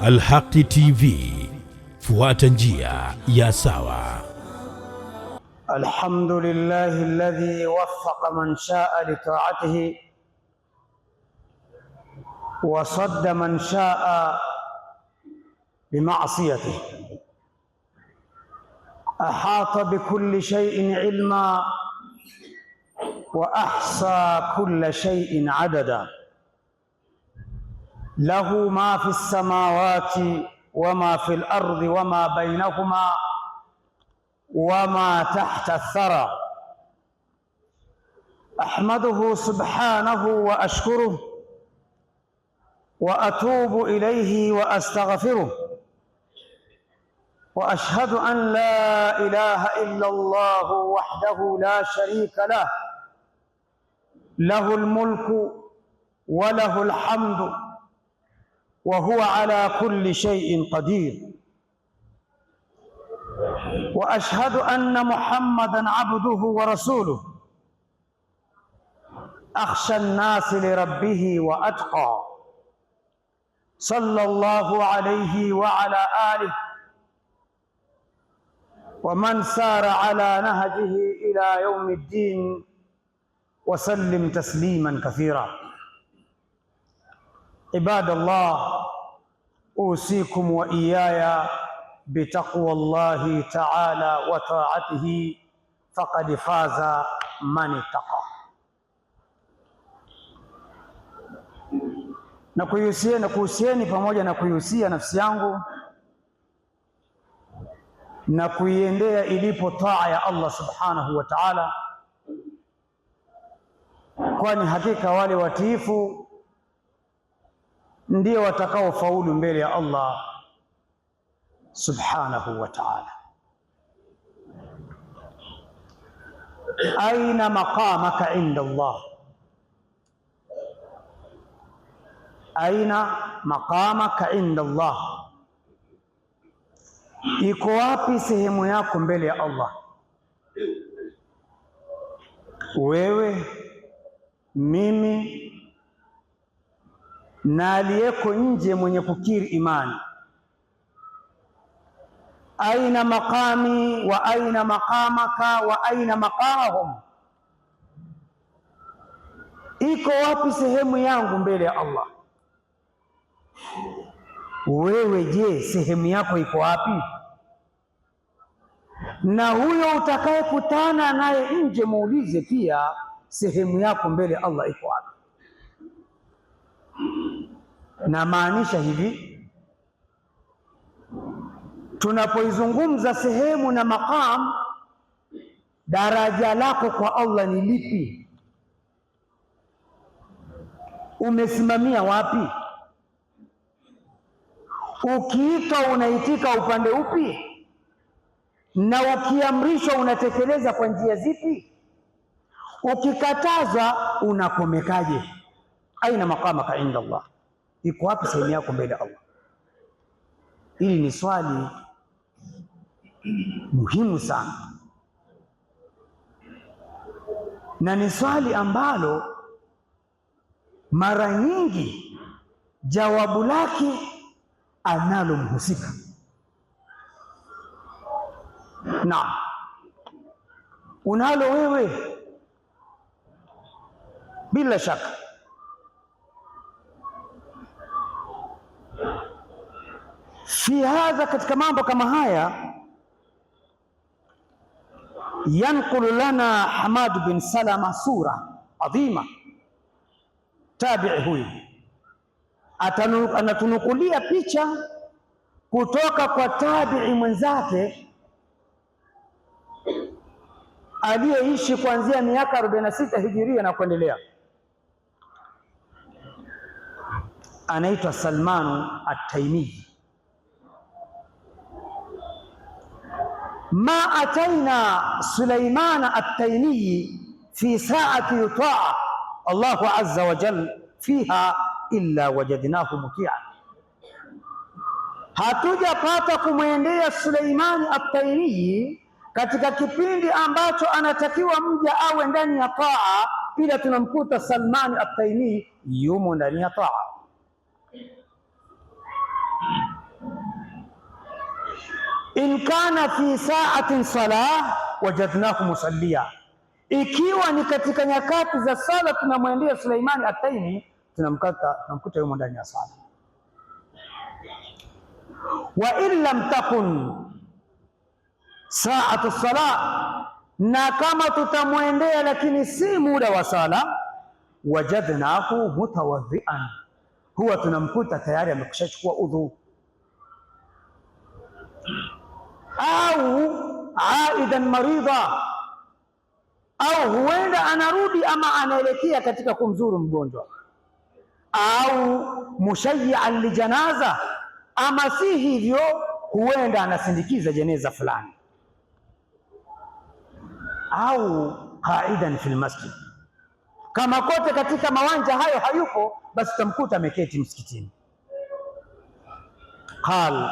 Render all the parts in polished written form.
Al-Haqi TV, fuata njia ya sawa. الحمد لله الذي وفق من شاء لطاعته وصد من شاء بمعصيته، أحاط بكل شيء علما وأحصى كل شيء عددا، له ما في السماوات وما في الأرض وما بينهما وما تحت الثرى. أحمده سبحانه وأشكره وأتوب إليه وأستغفره، وأشهد أن لا إله إلا الله وحده لا شريك له، له الملك وله الحمد وهو على كل شيء قدير، واشهد ان محمدا عبده ورسوله، اخشى الناس لربه واتقى، صلى الله عليه وعلى اله ومن سار على نهجه الى يوم الدين وسلم تسليما كثيرا. عباد الله، اوصيكم واياي بتقوى الله تعالى وطاعته، فقد فاز من اتقى. Na kuihusia na kuhusieni pamoja na kuihusia nafsi yangu na kuiendea ilipo taa ya Allah subhanahu wa ta'ala, kwani hakika wale watiifu ndio watakaofaulu mbele ya Allah subhanahu wa ta'ala. Aina maqamaka inda Allah, aina maqamaka inda Allah, iko wapi sehemu yako mbele ya Allah? Wewe, mimi na aliyeko nje mwenye kukiri imani. Aina maqami wa aina maqamaka wa aina maqamahum, iko wapi sehemu yangu mbele ya Allah? Wewe je, sehemu yako iko wapi? Na huyo utakayekutana naye nje muulize pia, sehemu yako mbele ya Allah iko wapi? Na maanisha hivi, tunapoizungumza sehemu na maqam, daraja lako kwa Allah ni lipi? Umesimamia wapi? Ukiitwa unaitika upande upi? Na ukiamrishwa unatekeleza kwa njia zipi? Ukikatazwa unakomekaje? Aina maqamaka inda Allah, iko wapi sehemu yako mbele ya Allah? Hili ni swali muhimu sana, na ni swali ambalo mara nyingi jawabu lake analo mhusika. Na unalo wewe bila shaka. Fi hadha, katika mambo kama haya, yanqulu lana Hamad bin Salama sura adhima. Tabi'i huyu anatunukulia picha kutoka kwa tabi'i mwenzake aliyeishi kuanzia miaka 46 hijiria na kuendelea, anaitwa Salmanu At-Taimi. Ma ataina Sulaimana At-Taimi fi saati yutaa Allahu azza wa jal fiha illa wajadnahu mutia, hatujapata kumwendea Suleimani At-Taimi katika kipindi ambacho anatakiwa mja awe ndani ya taa, ila tunamkuta Salmani At-Taimi yumo ndani ya taa. In kana fi sa'atin salah wajadnahu musallia, ikiwa ni katika nyakati za sala tunamwendea Suleimani Ataimi, tunamkuta yumo ndani ya sala. Wa in lam takun sa'atu salah, na kama tutamwendea lakini si muda wa sala, wajadnahu mutawadhian, huwa tunamkuta tayari amekushachukua udhu, au aidan marida, au huenda anarudi ama anaelekea katika kumzuru mgonjwa, au mushayian lijanaza, ama si hivyo, huenda anasindikiza jeneza fulani, au qaidan fil masjid. Kama kote katika mawanja hayo hayupo, basi utamkuta ameketi msikitini. Qal,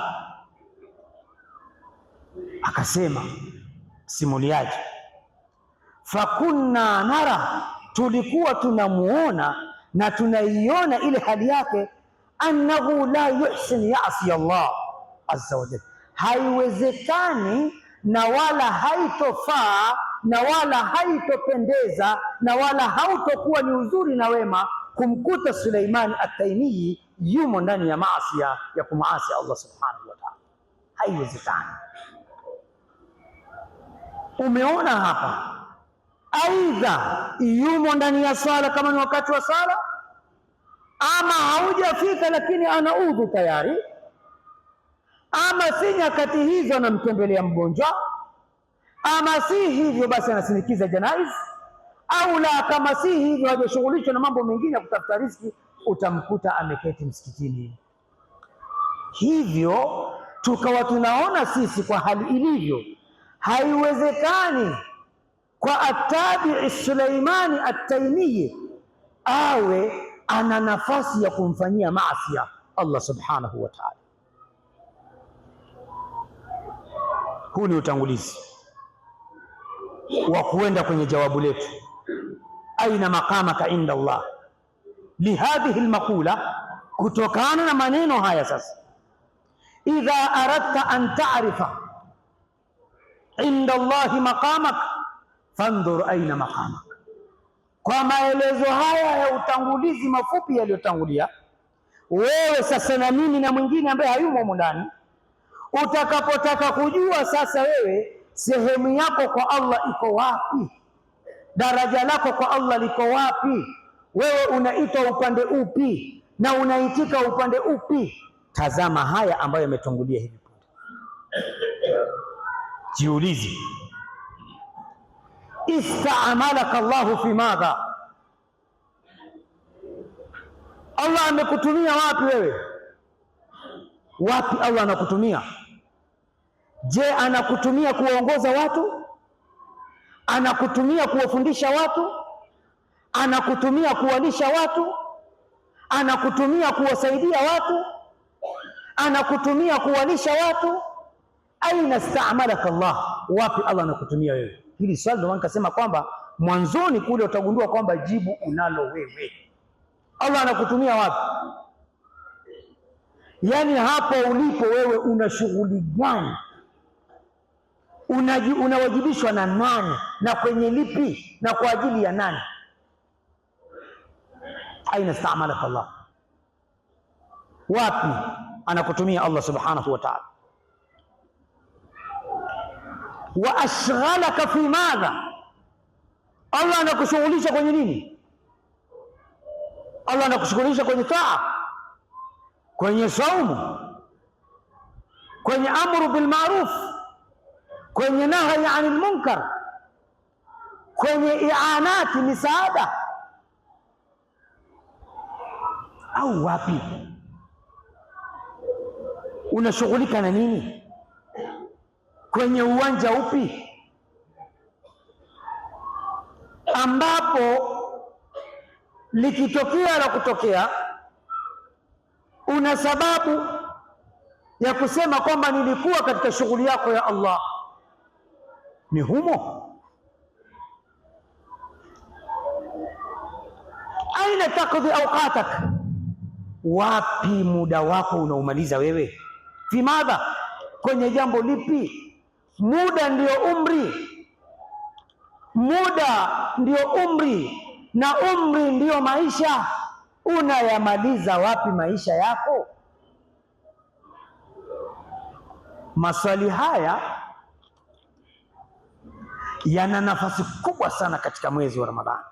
akasema simuliaji, fakunna nara, tulikuwa tunamuona na tunaiona ile hali yake, annahu la yuhsin yasi Allah azza wa jalla, haiwezekani na wala haitofaa na wala haitopendeza na wala hautokuwa ni uzuri na wema kumkuta Suleimani Ataimiyi yumo ndani ya maasi ya kumuasi Allah subhanahu wa ta'ala, haiwezekani. Umeona hapa, aidha yumo ndani ya sala kama ni wakati wa sala, ama haujafika lakini ana udhu tayari, ama si nyakati hizo anamtembelea mgonjwa, ama si hivyo basi anasindikiza janaiz, au la, kama si hivyo hajashughulishwa na mambo mengine ya kutafuta riziki, utamkuta ameketi msikitini. Hivyo tukawa tunaona sisi kwa hali ilivyo, haiwezekani kwa atabii Suleimani Ataimiyi awe ana nafasi ya kumfanyia maasi Allah subhanahu wa ta'ala. Huu ni utangulizi wa kuenda kwenye jawabu letu, aina maqamaka inda Allah lihadhihi almaqula. Kutokana na maneno haya sasa, idha aradta an ta'rifa inda Allahi maqamak fandhur aina maqamak. Kwa maelezo haya ya utangulizi mafupi yaliyotangulia, wewe sasa na mimi na mwingine ambaye hayumo humu ndani, utakapotaka kujua sasa wewe sehemu yako kwa Allah iko wapi, daraja lako kwa Allah liko wapi, wewe unaitwa upande upi na unaitika upande upi, tazama haya ambayo yametangulia hivi punde. Jiulize, istaamalaka Allahu fi madha, Allah amekutumia wapi wewe? Wapi Allah anakutumia? Je, anakutumia kuwaongoza watu? Anakutumia kuwafundisha watu? Anakutumia kuwalisha watu? Anakutumia kuwasaidia watu? Anakutumia kuwalisha watu? Aina staamalaka Allah, wapi Allah anakutumia wewe? Hili swali ndio nikasema kwamba mwanzoni kule utagundua kwamba jibu unalo wewe. Allah anakutumia wapi? Yaani hapo ulipo wewe una shughuli gani? Unawajibishwa na nani na kwenye lipi na kwa ajili ya nani? Aina staamalaka Allah, wapi anakutumia Allah subhanahu wa ta'ala? Wa ashghalaka fi madha, Allah anakushughulisha kwenye nini? Allah anakushughulisha kwenye taa, kwenye saumu, kwenye amru bil ma'ruf, kwenye nahyi anil munkar, kwenye i'anati, misaada, au wapi unashughulika na nini? Kwenye uwanja upi ambapo likitokea la kutokea una sababu ya kusema kwamba nilikuwa katika shughuli yako ya Allah? Ni humo. Aina takdhi awqatak, wapi muda wako unaumaliza wewe? Fi madha, Kwenye jambo lipi? Muda ndio umri, muda ndio umri, na umri ndio maisha. Unayamaliza wapi maisha yako? Maswali haya yana nafasi kubwa sana katika mwezi wa Ramadhani.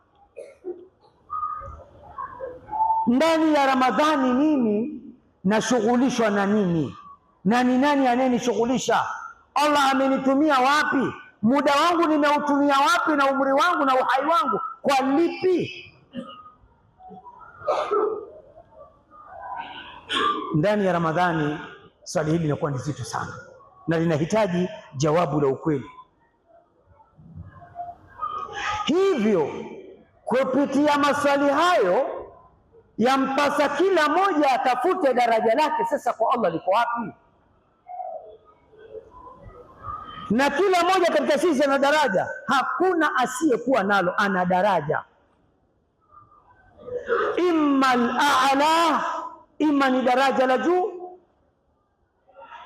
Ndani ya Ramadhani mimi nashughulishwa na nini? Na ni nani anayenishughulisha? Allah amenitumia wapi? Muda wangu nimeutumia wapi? Na umri wangu na uhai wangu kwa lipi? Ndani ya Ramadhani swali hili linakuwa ni zito sana na linahitaji jawabu la ukweli. Hivyo kupitia maswali hayo yampasa kila mmoja atafute daraja lake sasa kwa Allah liko wapi, na kila mmoja katika sisi ana daraja. Hakuna asiyekuwa nalo, ana daraja, imma al-a'la, imma ni daraja la juu,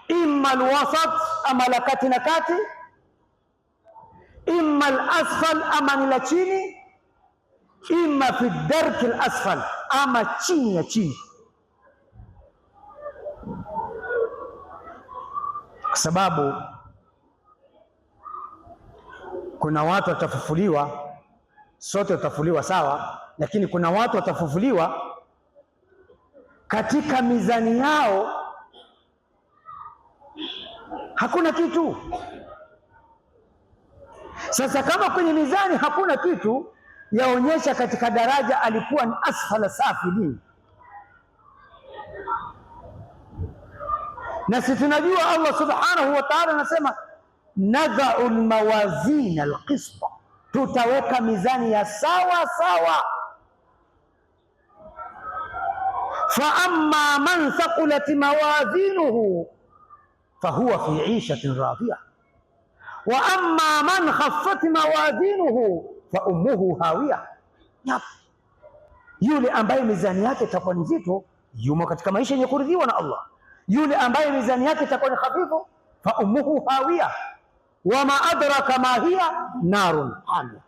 imma al-wasat, ama la kati na kati, imma al-asfal, ama ni la chini, imma fi darki al-asfal, ama chini ya chini, kwa sababu kuna watu watafufuliwa. Sote watafufuliwa sawa, lakini kuna watu watafufuliwa katika mizani yao hakuna kitu. Sasa kama kwenye mizani hakuna kitu, yaonyesha katika daraja alikuwa ni asfala safilin. Na si tunajua Allah subhanahu wa ta'ala anasema nadhau lmawazina alqista, tutaweka mizani ya sawa sawa. Fa amma man thaqulat mawazinuhu fahuwa fi ishatin radhiya wa amma man khaffat mawazinuhu fa ummuhu hawiya. Yule ambaye mizani yake itakuwa ni nzito yumo katika maisha yenye kuridhiwa na Allah. Yule ambaye mizani yake itakuwa ni hafifu fa ummuhu hawiya wama adraka ma hiya narun hamia.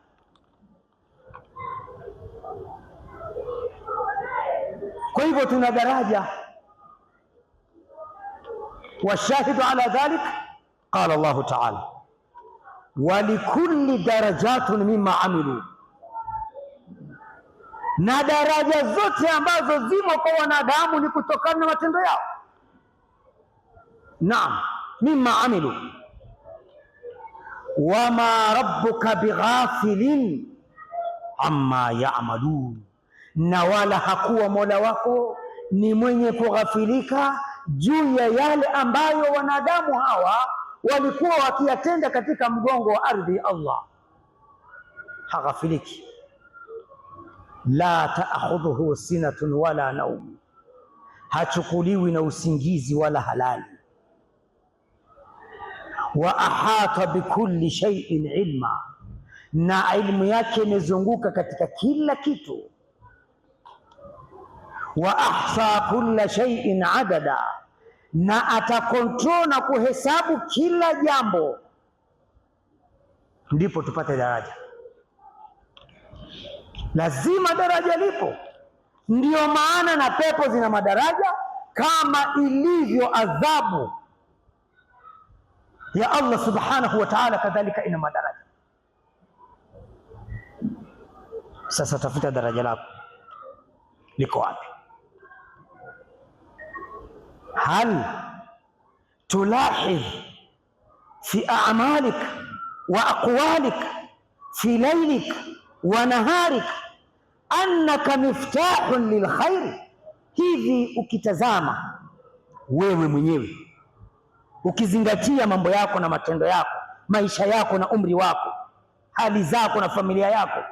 Kwa hivyo tuna daraja. Washahidu ala dhalik qala Allahu taala walikulli darajatun mimma amilu, na daraja zote ambazo zimo kwa wanadamu ni kutokana na matendo yao. Naam, mimma amilu wama rabbuka bighafilin amma ya'malun, na wala hakuwa mola wako ni mwenye kughafilika juu ya yale ambayo wanadamu hawa walikuwa wakiyatenda katika mgongo wa ardhi. Allah haghafiliki. La taakhudhuhu sinatun wala naum, hachukuliwi na usingizi wala halali. Wa ahata bikulli shay'in ilma, na ilmu yake imezunguka katika kila kitu. Wa ahsa kulla shay'in adada, na atakontrol na kuhesabu kila jambo, ndipo tupate daraja. Lazima daraja lipo. Ndiyo maana na pepo zina madaraja kama ilivyo adhabu ya Allah subhanahu wa ta'ala, kadhalika ina madaraja. Sasa tafuta daraja lako liko wapi? Hal tulahidh fi a'malik wa aqwalik fi laylik wa naharik annaka miftahun lilkhair. Hivi ukitazama wewe mwenyewe ukizingatia mambo yako na matendo yako, maisha yako na umri wako, hali zako na familia yako,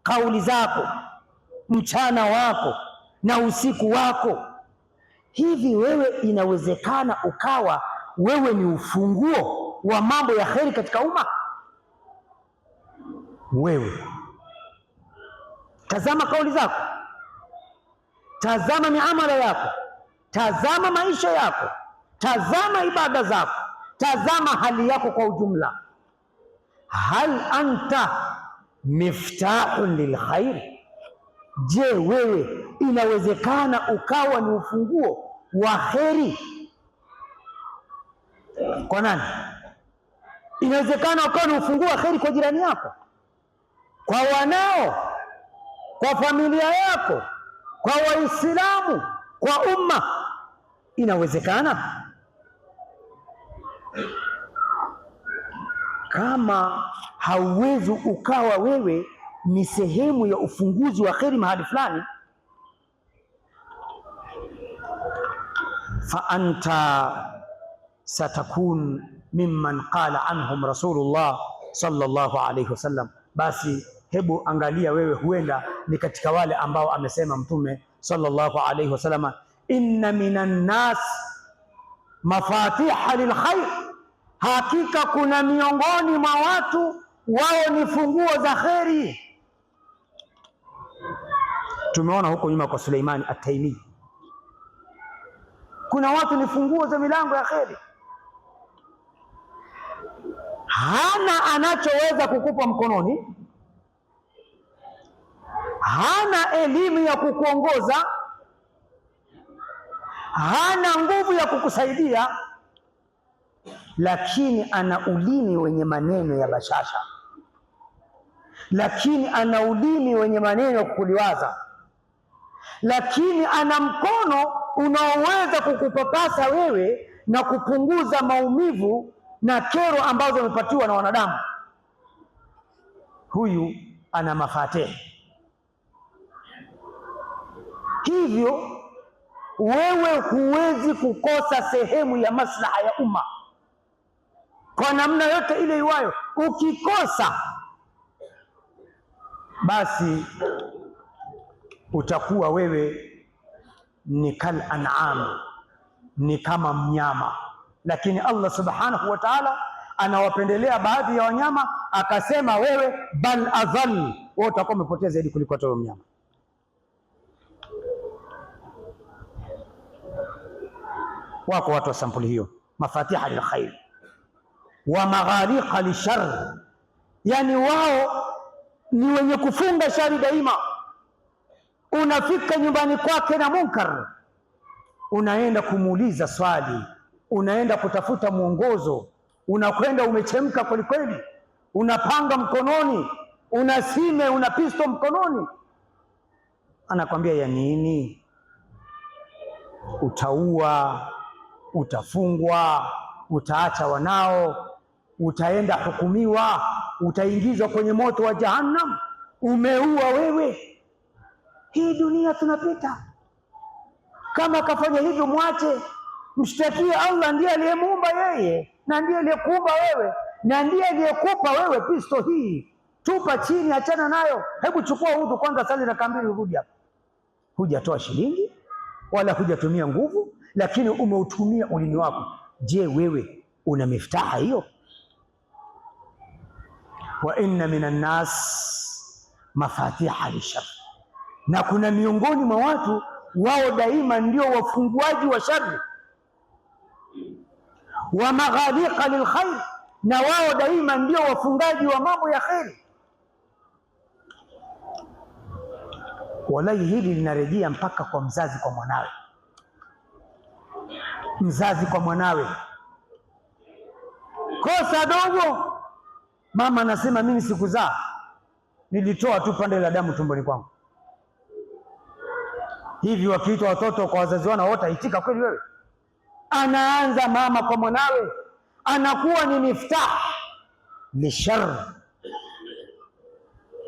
kauli zako, mchana wako na usiku wako, hivi wewe inawezekana ukawa wewe ni ufunguo wa mambo ya kheri katika umma? Wewe tazama kauli zako, tazama miamala yako, tazama maisha yako, Tazama ibada zako, tazama hali yako kwa ujumla. Hal anta miftahun lilkhair, je, wewe inawezekana ukawa ni ufunguo wa kheri kwa nani? Inawezekana ukawa ni ufunguo wa kheri kwa jirani yako, kwa wanao, kwa familia yako, kwa Waislamu, kwa umma. Inawezekana? Kama hauwezi ukawa wewe ni sehemu ya ufunguzi wa kheri mahali fulani, fa anta satakun mimman qala anhum Rasulullah sallallahu alayhi wasallam, basi hebu angalia wewe, huenda ni katika wale ambao amesema Mtume sallallahu alayhi wasallam, inna minan nas mafatiha lilkhair, hakika kuna miongoni mwa watu wao ni funguo za kheri. Tumeona huko nyuma kwa Suleimani At-Taimi, kuna watu ni funguo za milango ya kheri. Hana anachoweza kukupa mkononi, hana elimu ya kukuongoza, hana nguvu ya kukusaidia, lakini ana ulimi wenye maneno ya bashasha, lakini ana ulimi wenye maneno ya kukuliwaza, lakini ana mkono unaoweza kukupapasa wewe na kupunguza maumivu na kero ambazo amepatiwa na wanadamu. Huyu ana mafatih. Hivyo wewe huwezi kukosa sehemu ya maslaha ya umma kwa namna yote ile iwayo. Ukikosa basi utakuwa wewe ni kal an'am, ni kama mnyama. Lakini Allah subhanahu wa ta'ala anawapendelea baadhi ya wanyama, akasema wewe bal adhal, wewe utakuwa umepotea zaidi kuliko hata mnyama. Wako watu wa sampuli hiyo, mafatiha lilkhair wa maghariqa lishar, yani wao ni wenye kufunga shari daima. Unafika nyumbani kwake na munkar, unaenda kumuuliza swali, unaenda kutafuta mwongozo, unakwenda umechemka kwelikweli, unapanga mkononi, una sime, una pisto mkononi, anakwambia ya nini? Utaua, utafungwa, utaacha wanao, utaenda hukumiwa, utaingizwa kwenye moto wa Jahannam. Umeua wewe. Hii dunia tunapita. Kama akafanya hivyo, mwache, mshtakie Allah. Ndiye aliyemuumba yeye na ndiye aliyekuumba wewe na ndiye aliyekupa wewe pisto hii. Tupa chini, achana nayo. Hebu chukua udhu kwanza, sali rakaa mbili, urudi hapa. Hujatoa shilingi wala hujatumia nguvu, lakini umeutumia ulimi wako. Je, wewe una miftaha hiyo? Wa inna minan nas mafatiha lishar, na kuna miongoni mwa watu wao daima ndio wafunguaji wa shari. Wa maghaliqa lilkhair, na wao daima ndio wafungaji wa mambo ya kheri. Walai, hili linarejea mpaka kwa mzazi kwa mwanawe, mzazi kwa mwanawe. Kosa dogo, mama anasema mimi sikuzaa, nilitoa tu pande la damu tumboni kwangu. Hivi wakiitwa watoto kwa wazazi wao wotaitika kweli wewe? Anaanza mama kwa mwanawe, anakuwa ni miftah lishar,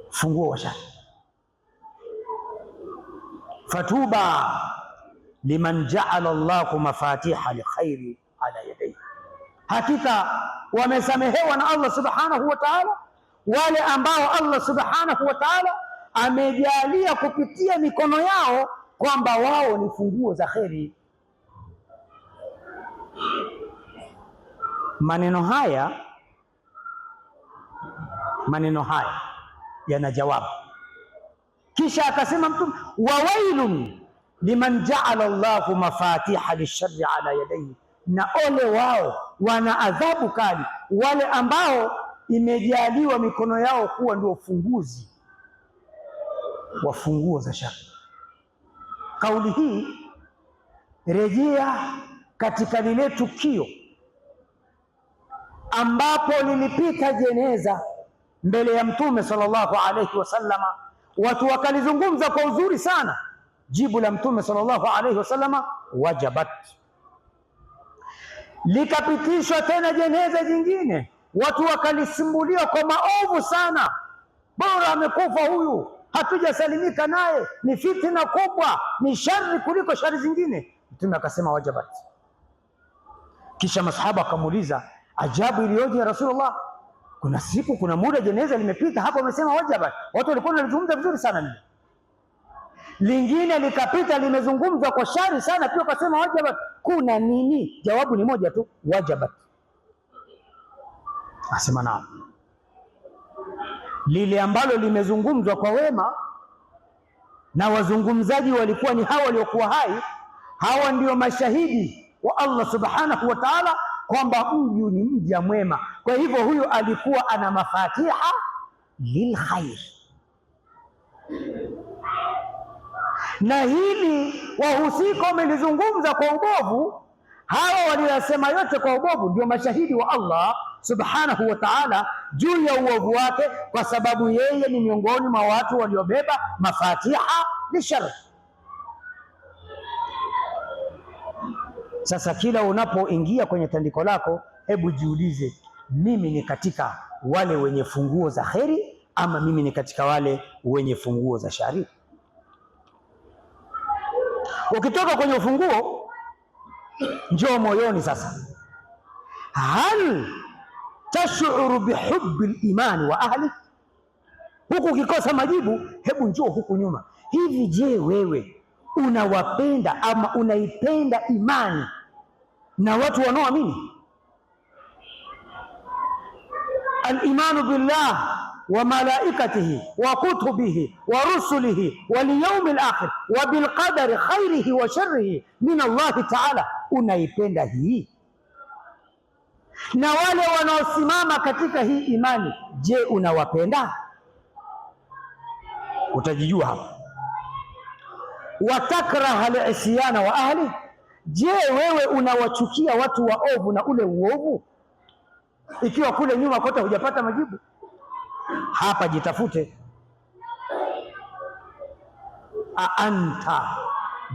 funguo wa shari. Fatuba liman jaala Allahu mafatiha likhairi ala yadayhi, hakika wamesamehewa na Allah subhanahu wa ta'ala wale ambao Allah subhanahu wa ta'ala amejalia kupitia mikono yao kwamba wao ni funguo za kheri. Maneno haya, maneno haya yana jawabu. Kisha akasema Mtume, wawailun liman jaala Allahu mafatiha lishari ala yadayhi, Na ole wao, wana adhabu kali wale ambao imejaliwa mikono yao kuwa ndio ufunguzi wa funguo za shari. Kauli hii rejea katika lile tukio ambapo lilipita jeneza mbele ya Mtume sallallahu alayhi wasallama, watu wakalizungumza kwa uzuri sana. Jibu la Mtume sallallahu alayhi wasallama, wajabat. Likapitishwa tena jeneza jingine, watu wakalisimbulia kwa maovu sana, bora amekufa huyu, hatujasalimika naye, ni fitina kubwa, ni shari kuliko shari zingine. Mtume akasema wajabat. Kisha masahaba akamuuliza, ajabu iliyoje ya Rasulullah, kuna siku, kuna muda jeneza limepita hapo, amesema wajabat. Watu walikuwa wanalizungumza vizuri sana lile. Lingine likapita limezungumzwa kwa shari sana pia, wakasema wajabat. Kuna nini? Jawabu ni moja tu, wajabat. Asema naam, lile ambalo limezungumzwa kwa wema na wazungumzaji walikuwa ni hawa waliokuwa hai, hawa ndio mashahidi wa Allah subhanahu wa ta'ala kwamba huyu ni mja mwema. Kwa hivyo huyu alikuwa ana mafatiha lilkhair, na hili wahusika wamelizungumza kwa ubovu. Hawa walioyasema yote kwa ubovu ndio mashahidi wa Allah subhanahu wa ta'ala juu ya uovu wake, kwa sababu yeye ni miongoni mwa watu waliobeba mafatiha lishar. Sasa kila unapoingia kwenye tandiko lako, hebu jiulize, mimi ni katika wale wenye funguo za kheri ama mimi ni katika wale wenye funguo za shari? Ukitoka kwenye ufunguo, njoo moyoni sasa. Hal tashuru bihubbi limani wa ahli, huku ukikosa majibu, hebu njoo huku nyuma. Hivi je, wewe unawapenda ama unaipenda imani na watu wanaoamini? Alimanu billah wa malaikatihi wa kutubihi wa rusulihi wal yawmil akhir wa bil qadari khairihi wa sharrihi min Allahi taala, unaipenda hii? Na wale wanaosimama katika hii imani, je, unawapenda? Utajijua hapa. Watakraha al-isyana wa ahli, je, wewe unawachukia watu waovu na ule uovu? Ikiwa kule nyuma kote hujapata majibu, hapa jitafute. A anta,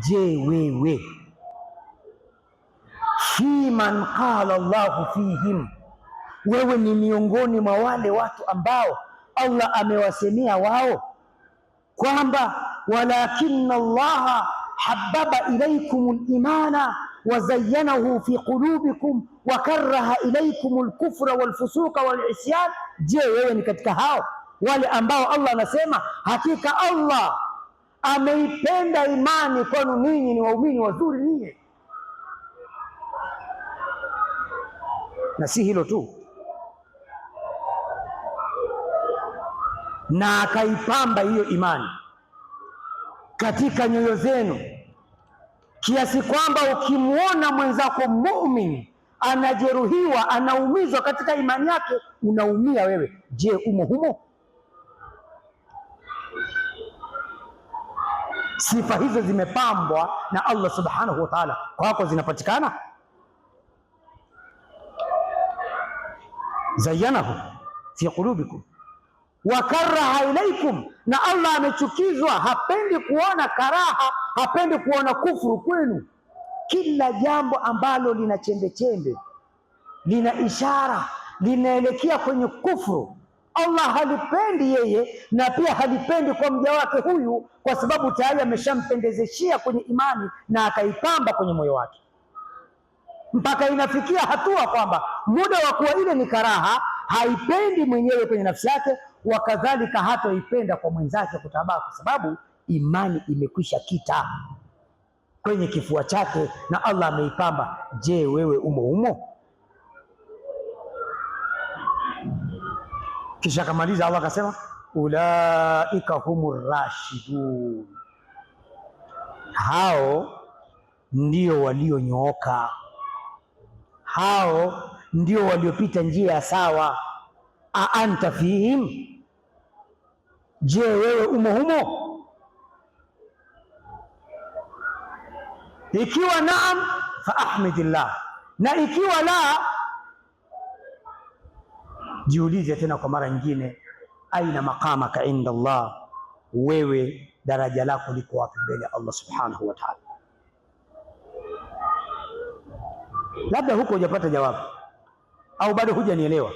je wewe, fi man qala Allahu fihim, wewe ni miongoni mwa wale watu ambao Allah amewasemea wao kwamba walakinna Allaha hababa ilaykum limana wazayyanahu fi qulubikum wa karaha ilaykum alkufra walfusuqa walisyan. Je, wewe ni katika hao wale ambao Allah anasema hakika Allah ameipenda imani kwenu ninyi, ni waumini wazuri ninyi? Na si hilo tu, na akaipamba hiyo imani katika nyoyo zenu kiasi kwamba ukimwona mwenzako muumini anajeruhiwa, anaumizwa katika imani yake, unaumia wewe. Je, umo humo? Sifa hizo zimepambwa na Allah subhanahu wa ta'ala, kwako zinapatikana. Zayyanahu fi qulubikum wa karaha ilaikum, na Allah amechukizwa, hapendi kuona karaha, hapendi kuona kufuru kwenu. Kila jambo ambalo lina chembe chembe, lina ishara, linaelekea kwenye kufuru, Allah halipendi yeye, na pia halipendi kwa mja wake huyu, kwa sababu tayari ameshampendezeshia kwenye imani na akaipamba kwenye moyo wake, mpaka inafikia hatua kwamba muda wa kuwa ile ni karaha, haipendi mwenyewe kwenye nafsi yake, wakadhalika hataipenda kwa mwenzake kutabaa, kwa sababu imani imekwisha kita kwenye kifua chake na Allah ameipamba. Je, wewe umo humo? Kisha akamaliza Allah akasema, ulaika humur rashidun, hao ndio walionyooka. Hao ndio waliopita njia ya sawa. A anta fihim, je, wewe umo humo? Ikiwa naam, fa ahmidillah, na ikiwa la, jiulize tena kwa mara nyingine, aina maqamaka inda Allah, wewe daraja lako liko wapi mbele ya Allah subhanahu wa ta'ala? Labda huko hujapata jawabu au bado hujanielewa.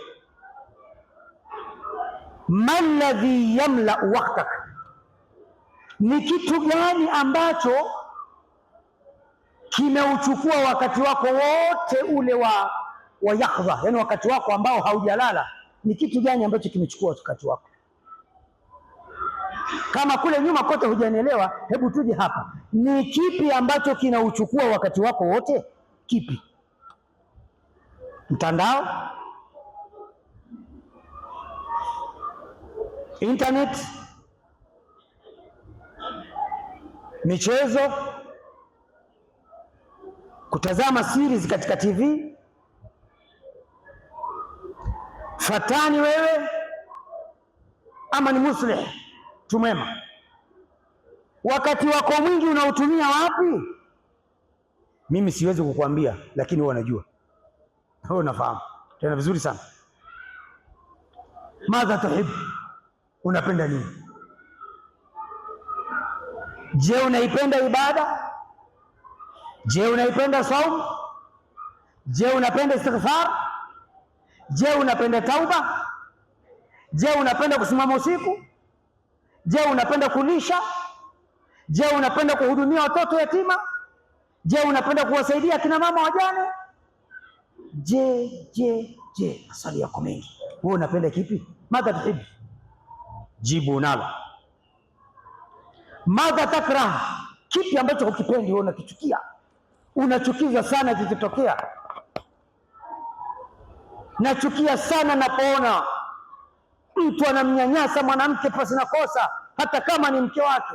Man ladhi yamlau waktak, ni kitu gani ambacho kimeuchukua wakati wako wote ule wa yakdha, yani wakati wako ambao haujalala, ni kitu gani ambacho kimechukua wakati wako? Kama kule nyuma kote hujanielewa, hebu tuje hapa. Ni kipi ambacho kinauchukua wakati wako wote? Kipi? Mtandao, internet, michezo, kutazama series katika TV, fatani wewe ama ni muslih tumwema? Wakati wako mwingi unautumia wapi? Mimi siwezi kukuambia, lakini wewe unajua, wewe unafahamu tena vizuri sana. Madha tuhibu, unapenda nini? Je, unaipenda ibada? Je, unaipenda saumu? Je, unapenda istighfar? Je, unapenda tauba? Je, unapenda kusimama usiku? Je, unapenda kulisha? Je, unapenda kuhudumia watoto yatima? Je, unapenda kuwasaidia kina mama wajane? Je, je, je, maswali yako mengi. Wewe unapenda kipi? Madha tuhibu, jibu unalo. Madha takrah, kipi ambacho hukipendi wewe unakichukia, unachukiza sana kikitokea? Nachukia sana napoona mtu anamnyanyasa mwanamke pasi na kosa, hata kama ni mke wake.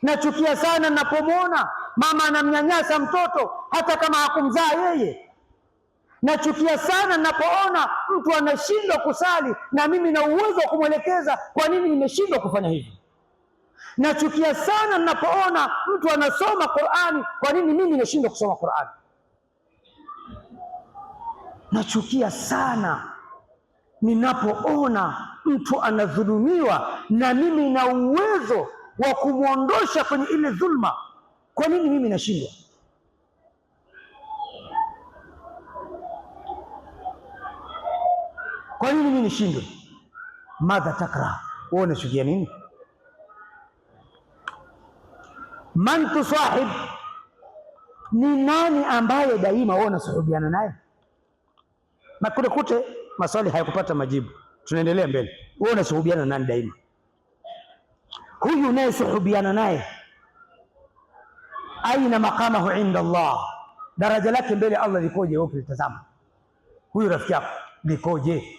Nachukia sana napomwona mama anamnyanyasa mtoto hata kama hakumzaa yeye. Nachukia sana napoona mtu anashindwa kusali na mimi na uwezo wa kumwelekeza kwa nini nimeshindwa kufanya hivi. Nachukia sana ninapoona mtu anasoma Qur'ani, kwa nini mimi nashindwa kusoma Qur'ani? Nachukia sana ninapoona mtu anadhulumiwa na mimi na uwezo wa kumwondosha kwenye ile dhulma, kwa nini mimi nashindwa? Kwa nini mimi nishindwe? Madha takra, wewe unachukia nini? Man tusahib, ni nani ambaye daima wewe unasuhubiana naye? Makute kute maswali hayakupata majibu, tunaendelea mbele. Wewe unasuhubiana nani daima? Huyu unayesuhubiana naye, aina maqamahu inda Allah, daraja lake mbele Allah likoje? Wewe ukitazama huyu rafiki yako likoje?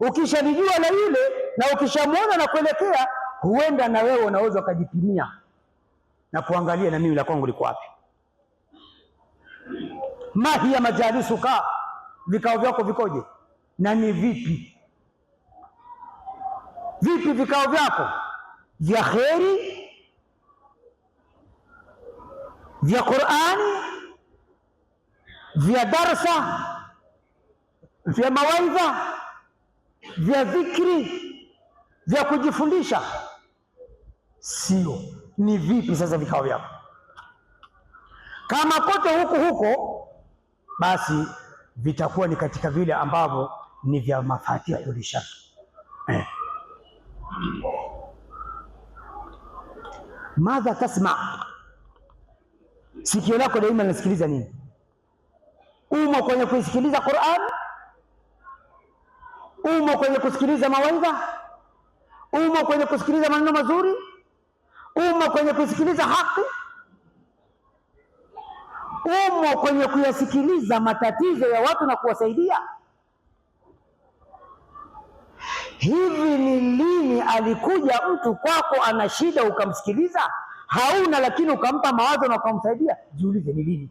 Ukishalijua la yule na ukishamwona na kuelekea, huenda na wewe unaweza ukajipimia na kuangalia na mimi la kwangu liko wapi. Ma hiya majalisuka, vikao vyako vikoje na ni vipi? Vipi vikao vyako vya kheri, vya Qur'ani, vya darsa, vya mawaidha, vya dhikri, vya kujifundisha? Sio. Ni vipi sasa vikao vyako? Kama kote huku huko, basi vitakuwa ni katika vile ambavyo ni vya mafatihul lishar. Madha tasma, sikio lako daima linasikiliza nini? Umo kwenye kuisikiliza Qur'an? Umo kwenye kusikiliza mawaidha? Umo kwenye kusikiliza maneno mazuri? Umo kwenye kusikiliza haki? Umo kwenye kuyasikiliza matatizo ya watu na kuwasaidia? Hivi ni lini alikuja mtu kwako ana shida ukamsikiliza? Hauna, lakini ukampa mawazo na ukamsaidia. Jiulize, ni lini?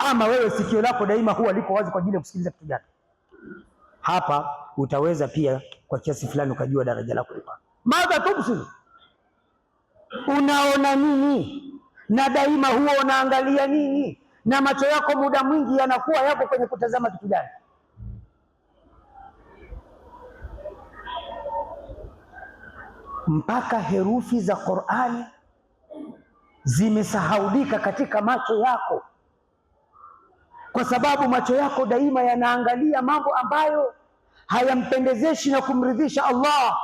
Ama wewe sikio lako daima huwa liko wazi kwa ajili ya kusikiliza kitu gani? Hapa utaweza pia kwa kiasi fulani ukajua daraja lako liko wapi. Madha tubsir, unaona nini? Na daima huwa unaangalia nini? Na macho yako muda mwingi yanakuwa yako kwenye kutazama kitu gani? Mpaka herufi za Qur'ani zimesahaulika katika macho yako, kwa sababu macho yako daima yanaangalia mambo ambayo hayampendezeshi na kumridhisha Allah.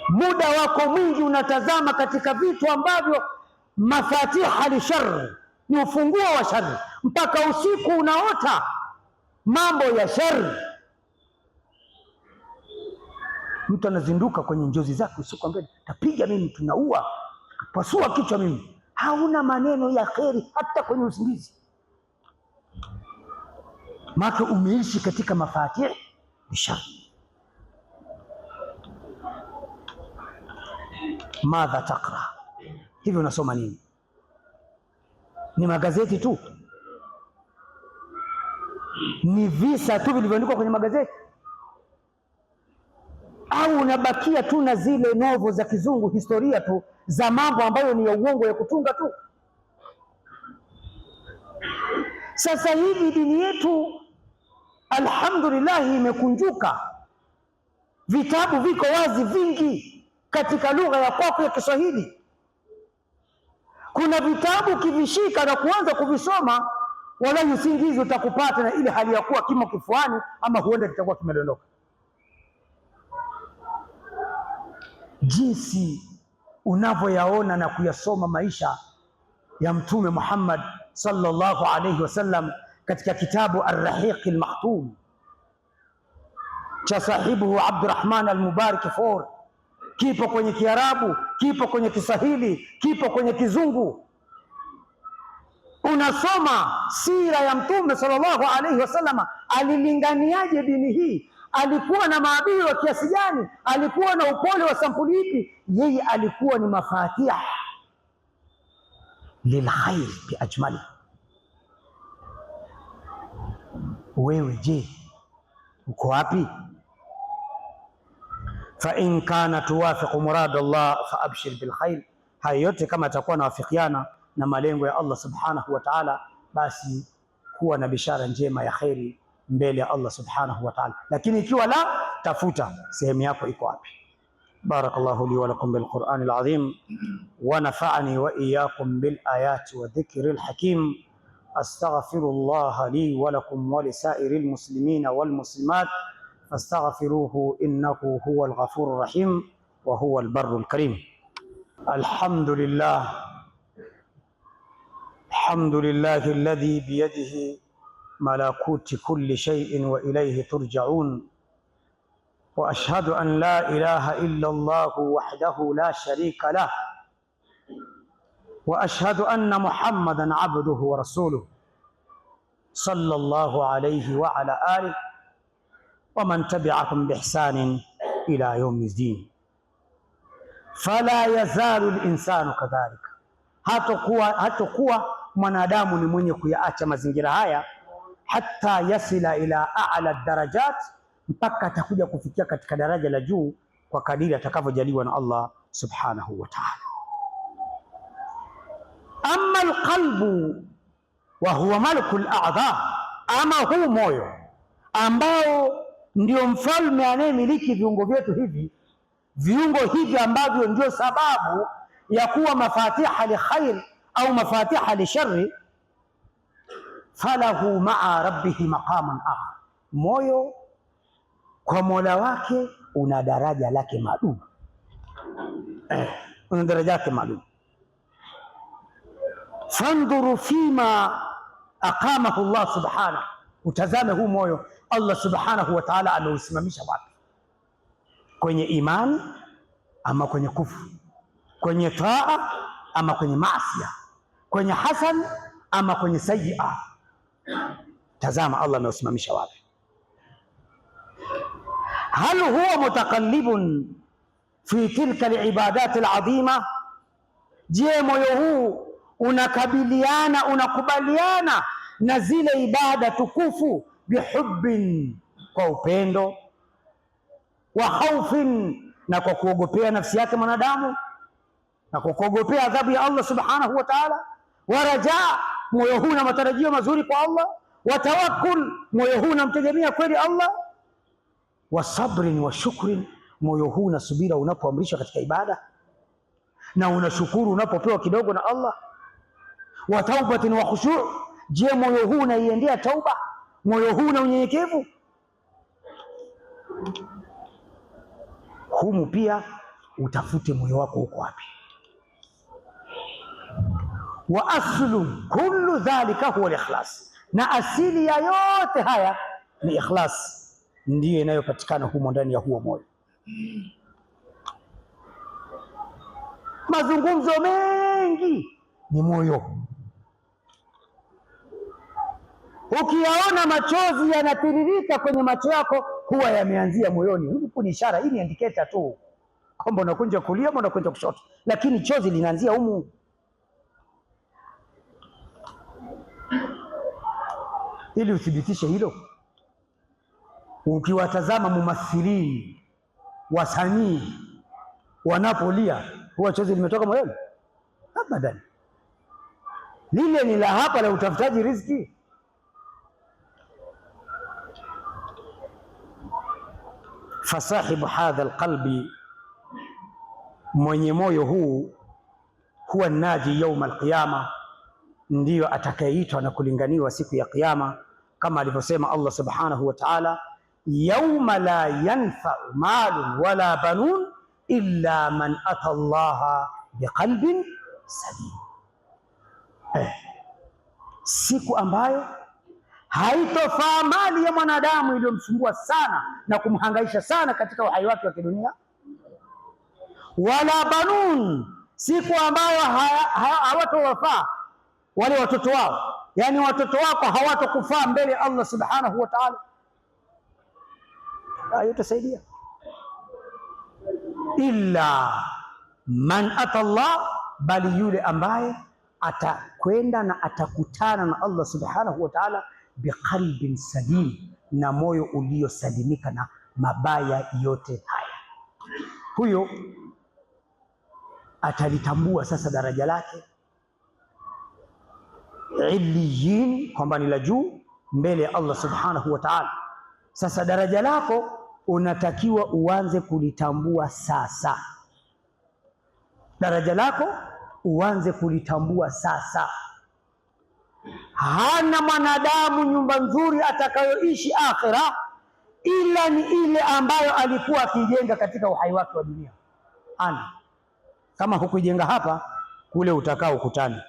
Muda wako mwingi unatazama katika vitu ambavyo mafatiha li shari, ni ufunguo wa shari. Mpaka usiku unaota mambo ya shari. Mtu anazinduka kwenye njozi zake usiku, ambaye tapiga mimi, tunaua, pasua kichwa mimi. Hauna maneno ya kheri hata kwenye usingizi, maana umeishi katika mafatih ni shari. Madha takra, hivyo unasoma nini? Ni magazeti tu? Ni visa tu vilivyoandikwa kwenye magazeti? Au unabakia tu na zile novo za kizungu, historia tu za mambo ambayo ni ya uongo ya kutunga tu? Sasa hivi dini yetu alhamdulillah imekunjuka, vitabu viko wazi vingi katika lugha ya kwako ya Kiswahili. Kuna vitabu ukivishika na kuanza kuvisoma, wala usingizi utakupata na ile hali ya kuwa kimo kifuani, ama huenda kitakuwa kimedondoka. Jinsi unavyoyaona na kuyasoma maisha ya Mtume Muhammad sallallahu alayhi wasallam katika kitabu Ar-Rahiq Al-Makhtum cha sahibuhu Abdurrahman Al-Mubarak For, kipo kwenye Kiarabu, kipo kwenye Kiswahili, kipo kwenye Kizungu. Unasoma sira ya Mtume sallallahu alayhi wasallam, alilinganiaje dini hii, alikuwa na maadili wa kiasi gani, alikuwa na upole wa sampuli ipi? Yeye alikuwa ni mafatih lilkhair biajmali. Wewe je, uko wapi? Fa in kana tuwafiqu murad Allah fa abshir bil khair. Hayo yote kama atakuwa nawafikiana na malengo ya Allah subhanahu wa ta'ala, basi kuwa na bishara njema ya khairi mbele ya Allah subhanahu wa ta'ala, lakini ikiwa la, tafuta sehemu yako iko wapi. Barakallahu li wa lakum bil Qur'anil azim wa nafa'ani wa iyyakum bil ayati wa dhikril hakim. Astaghfirullaha li wa lakum wa lisairil muslimina wal muslimat fastaghfiruhu innahu huwal ghafurur rahim wa huwal barrul karim. Alhamdulillah, alhamdulillahi alladhi biyadihi malakuti kulli shay'in wa ilayhi turja'un wa ashhadu an la ilaha illa Allah wahdahu la sharika lah wa ashhadu anna Muhammadan abduhu wa rasuluhu sallallahu alayhi wa ala alihi wa man tabi'ahum bi ihsanin ila yawmi ddin. Fala yazalu linsanu kadhalika, hatokuwa mwanadamu ni mwenye kuyaacha mazingira haya, hatta yasila ila a'la darajat, mpaka atakuja kufikia katika daraja la juu kwa kadiri atakavyojaliwa na Allah subhanahu wa ta'ala. Amma alqalbu wa huwa malku al-a'dha, ama huu moyo ambao ndio mfalme anayemiliki viungo vyetu hivi, viungo hivi ambavyo ndio sababu ya kuwa mafatiha li khair au mafatiha li sharri. Falahu maa rabbihi maqaman akhar, moyo kwa Mola wake una daraja lake maalum, una daraja lake maalum. Fandhuru fima aqamahu Allah subhanahu, utazame huu moyo Allah subhanahu wa ta'ala ameusimamisha wapi? Kwenye imani ama kwenye kufru, kwenye taa ama kwenye maasia, kwenye hasan ama kwenye sayia. Tazama Allah ameusimamisha wapi? Hal huwa mutaqallibun fi tilka alibadat aladhima, je, moyo huu Unakabiliana, unakubaliana na zile ibada tukufu, bihubbin, kwa upendo, wa khaufin, na kwa kuogopea nafsi yake mwanadamu na kwa kuogopea adhabu ya Allah subhanahu wa ta'ala, wa rajaa, moyo huu na matarajio mazuri kwa Allah, wa tawakkul, moyo huu unamtegemea kweli Allah, wa sabrin wa shukrin, moyo huu na subira unapoamrishwa katika ibada na unashukuru unapopewa kidogo na Allah, wa taubatin wa khushu'. Je, moyo huu unaiendea tauba? Moyo huu na unyenyekevu? Humu pia utafute moyo wako uko wapi. Wa aslu kullu dhalika huwa al-ikhlas, na asili ya yote haya ni ikhlas, ndiyo inayopatikana humo ndani ya huo moyo. Mazungumzo mengi ni moyo. Ukiyaona machozi yanatiririka kwenye macho yako, huwa yameanzia moyoni. Huku ni ishara, hii ni indicator tu kwamba unakunja kulia ama unakunja kushoto, lakini chozi linaanzia humu. Ili uthibitishe hilo, ukiwatazama mumathilini, wasanii wanapolia, huwa chozi limetoka moyoni? Abadan, lile ni la hapa la utafutaji riziki. Fasahibu hadha alqalbi, mwenye moyo huu, huwa naji yauma alqiyama, ndiyo atakayeitwa na kulinganiwa siku ya Kiyama, kama alivyosema Allah subhanahu wa ta'ala, yauma la yanfa'u malun wala banun illa man ata Allaha biqalbin salim. Siku ambayo haitofaa mali ya mwanadamu iliyomsumbua sana na kumhangaisha sana katika uhai wake wa kidunia, wala banun, siku ambayo hawatowafaa wale watoto wao, yani watoto wako hawatokufaa mbele ya Allah subhanahu wa ta'ala. Hayotasaidia illa man ata Allah, bali yule ambaye atakwenda na atakutana na Allah subhanahu wa ta'ala biqalbin salim, na moyo uliosalimika na mabaya yote haya. Huyo atalitambua sasa daraja lake illiyin, kwamba ni la juu mbele ya Allah subhanahu wa ta'ala. Sasa daraja lako unatakiwa uanze kulitambua sasa, daraja lako uanze kulitambua sasa. Hana mwanadamu nyumba nzuri atakayoishi akhira ila ni ile ambayo alikuwa akiijenga katika uhai wake wa dunia. Ana kama hukuijenga hapa, kule utakaa ukutani,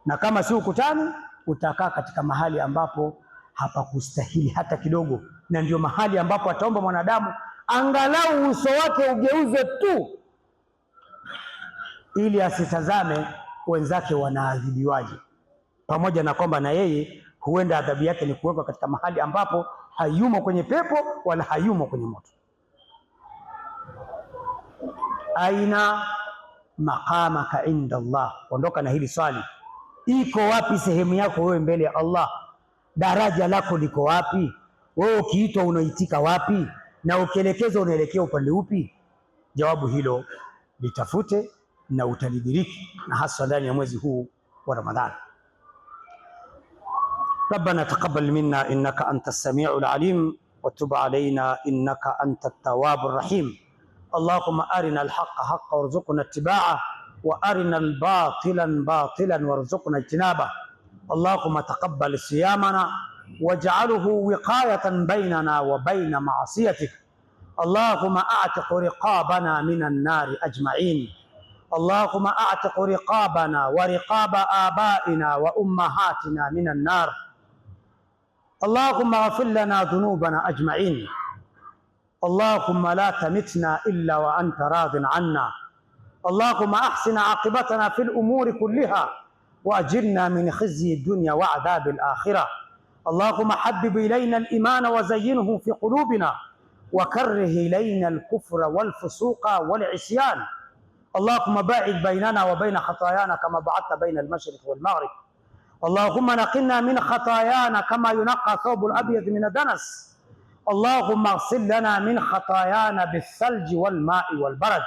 na kama si ukutani, utakaa katika mahali ambapo hapakustahili hata kidogo, na ndio mahali ambapo ataomba mwanadamu angalau uso wake ugeuze tu, ili asitazame wenzake wanaadhibiwaje, pamoja na kwamba na yeye huenda adhabu yake ni kuwekwa katika mahali ambapo hayumo kwenye pepo wala hayumo kwenye moto. Aina maqamaka inda Allah, ondoka na hili swali, iko wapi sehemu yako wewe mbele ya Allah? Daraja lako liko wapi? Wewe ukiitwa unaitika wapi? Na ukielekezwa unaelekea upande upi? Jawabu hilo litafute na utalidiriki, na hasa ndani ya mwezi huu wa Ramadhani. Rabbana taqabbal minna innaka anta as-sami'ul alim wa tub alayna innaka anta at-tawwabur rahim. Allahumma arina al-haqqa haqqan warzuqna ittiba'ah wa arina al-batila batilan warzuqna ijtinabah. Allahumma taqabbal siyamana waj'alhu wiqayatan baynana wa bayna ma'siyatik. Allahumma a'tiq riqabana minan nari ajma'in. Allahumma a'tiq riqabana wa riqaba abaina wa ummahatina minan nar. Allahumma ighfir lana dhunubana ajma'in. Allahumma la tamitna illa wa anta radin anna. Allahumma ahsin aqibatana fil umuri kulliha wa ajirna min khizyi dunya wa adhabil akhirah. Allahumma habbib ilayna al-imana wa zayyinhu fi qulubina wa karrih ilayna al-kufra wal fusuqa wal isyan. اللهم باعد بيننا وبين خطايانا كما بعدت بين المشرق والمغرب. اللهم نقنا من خطايانا كما ينقى ثوب الأبيض من الدنس. اللهم اغسل لنا من خطايانا بالثلج والماء والبرد.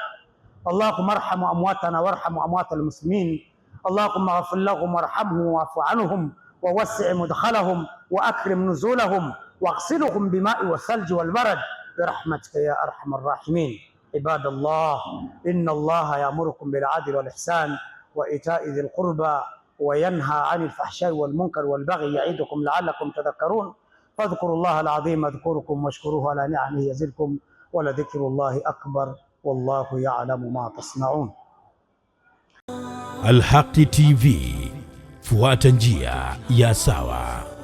اللهم ارحم أمواتنا وارحم أموات المسلمين. اللهم اغفر لهم وارحمهم واعف عنهم ووسع مدخلهم وأكرم نزولهم واغسلهم بماء والثلج والبرد برحمتك يا أرحم الراحمين. عباد الله، إن الله يأمركم بالعدل والإحسان وإيتاء ذي القربى وينهى عن الفحشاء والمنكر والبغي يعظكم لعلكم تذكرون. فاذكروا الله العظيم يذكركم واشكروه على نعمه يزدكم، ولذكر الله أكبر، والله يعلم ما تصنعون. Alhaqi TV, fuata njia ya sawa.